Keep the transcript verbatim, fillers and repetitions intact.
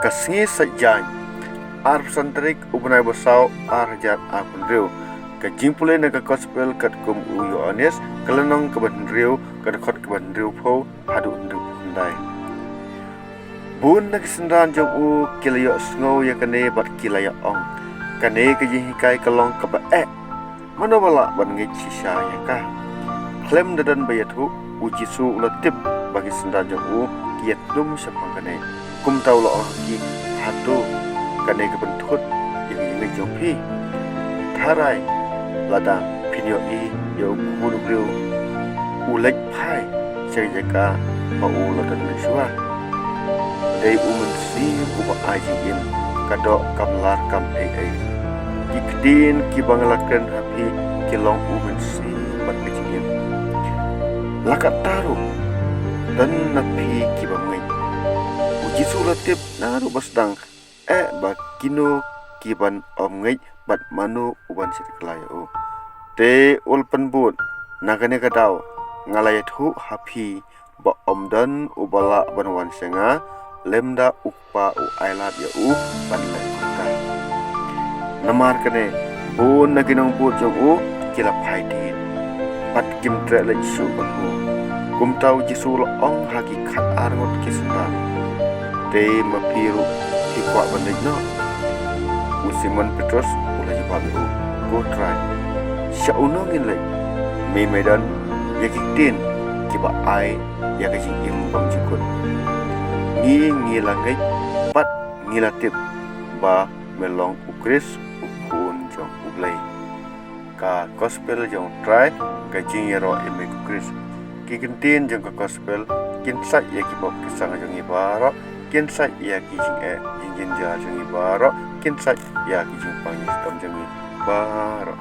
Ka sngi Saitjaiñ, arphew san tarik u bnai ba saw, ar hajar arphew hynriew. Ka jingpule na ka Gospel katkum u Ïoannis, ka lynnong kaba hynriew, ka dkhot kaba hynriewphew haduh hynriewphew khyndai. Bun na ki synran jong u ki la ïohsngew ïa kane bad ki la ïa ong, kane ka jinghikai ka long kaba eh. Mano ba lah ban ngeit shisha ïa ka? Khlem da don ba ïathuh, u Jisu u la tip ba ki synran jong u ki ïatnum shaphang kane. Kumta u la ong ha ki, hato kane ka pynthut ïa ka jingngeit jong phi? Tharai lada phin ïohi ïa u Khun u briew u leit phai sha ka jaka ba u la don mynshuwa. Dei u Mynsiem uba ai jingim, ka doh kam lar kam ei ei. Ki ktien kiba nga la kren ha phi ki long u mynsiem bad ka jingim. La katta ruh don na phi kiba ngeit. U Jisu la tip naduh ba sdang eh ba kino kiban ym ngeit bad mano uban shait khlaiñ ïa u. Te u la pynbud, na kane ka daw nga la ïathuh ha phi ba ym don uba lah ban wan sha nga lymda u Kpa u ailad ïa u ban leh kumta. Namar kane bun na ki nongbud jong u ki la phai dien bad kim treh leit shuh bad u. Kumta u Jisu u la ong ha ki khatar ngut ki synran, te ma phi ruh phi kwah ban leit noh? U Simon Petrus u la jubab ïa u, ko Trai, sha uno ngin leit? Me me don ïa ki ktien kiba ai ïa ka jingim bymjukut. Ngi ngi la ngeit bad ngi la tip ba me long u Khrist, u Khun jong u Blei. Ka Gospel jong u Trai. Ka jingïaroh ïa me ko Khrist. Ki kyntien jong ka Gospel kin sait ïa ki baptisma jong ngi baroh, kin sait ïa ki jingeh jingjynjar jong ngi baroh, kin sait ïa ki jingpang jingshitom jong ngi baroh.